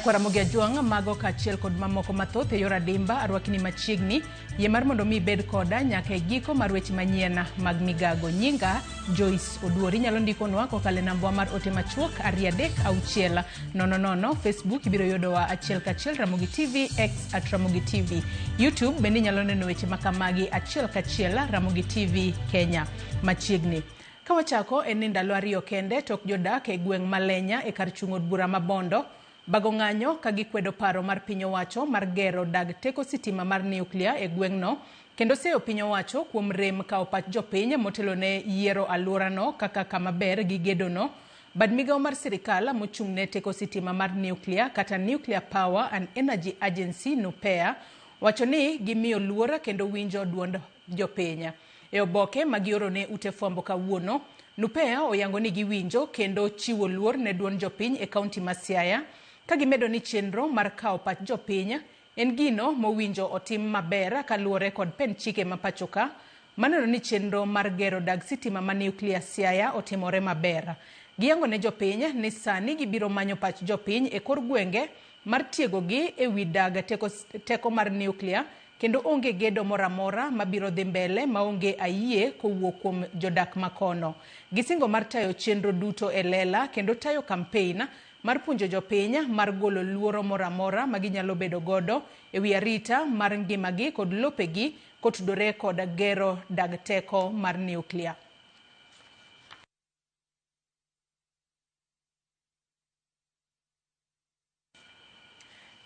Kwa Ramogi Ajwang' mago kaachiel kod mamoko mathoth e yor adimba arwakni machiegni. Yie mar mondo mi ibed koda nyaka e giko mar weche manyien mag migago. Nyinga Joyce Oduor. Inyalo ndikonwa kokalo e nambwa mar ote machuok 23600. Facebook ibiro yudowa achiel kachiel Ramogi TV, X at Ramogi TV. YouTube bende inyalo neno weche makamagi achiel kachiel Ramogi TV Kenya machiegni. Ka wachako en ni ndalo ariyo kende tok jodak e gweng' ma Lenya e kar chung' od bura ma Bondo bago ng'anyo ka gikwedo paro mar piny owacho mar gero dag teko sitima mar nuklia e gweng'no kendo seyo piny owacho kuom rem kawo pach jopiny motelo ne yiero aluorano kaka kama ber gi gedono. Bad migawo mar sirikal mochung' ne teko sitima mar nuklia kata Nuclear Power and Energy Agency, NUPEA, wacho ni gimiyo luor kendo winjo duond jopiny. E oboke ma gioro ne ute fwambo kawuono, NUPEA oyango ni giwinjo kendo chiwo luor ne duond jopiny e kaunti ma Siaya, ka gimedo ni chenro mar kawo pach jopiny en gino mowinjo otim maber kaluwore kod pend chike ma pachoka maneno ni chenro mar gero dag sitima ma nuklia Siaya otimore maber. Giyango ne jopiny ni sani gibiro manyo pach jopiny e kor gwenge mar tiegogi e wi dag teko, teko mar nuklia kendo onge gedo moro amora mabiro dhi mbele maonge ayie kowuok kuom jodak makono. Gisingo mar tayo chenro duto e lela kendo tayo kampein mar puonjo jopiny mar golo luoro moro amora ma ginyalo bedo godo e wi arita mar ngimagi kod lopegi kotudore kod gero dag teko mar nuklia.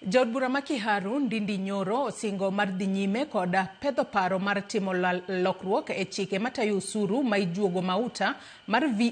Jaod bura ma Kiharu, Ndindi Nyoro, osingo mar dhi nyime kod pedho paro mar timo lokruok e chike matayo osuru ma ijuogo mauta mar V.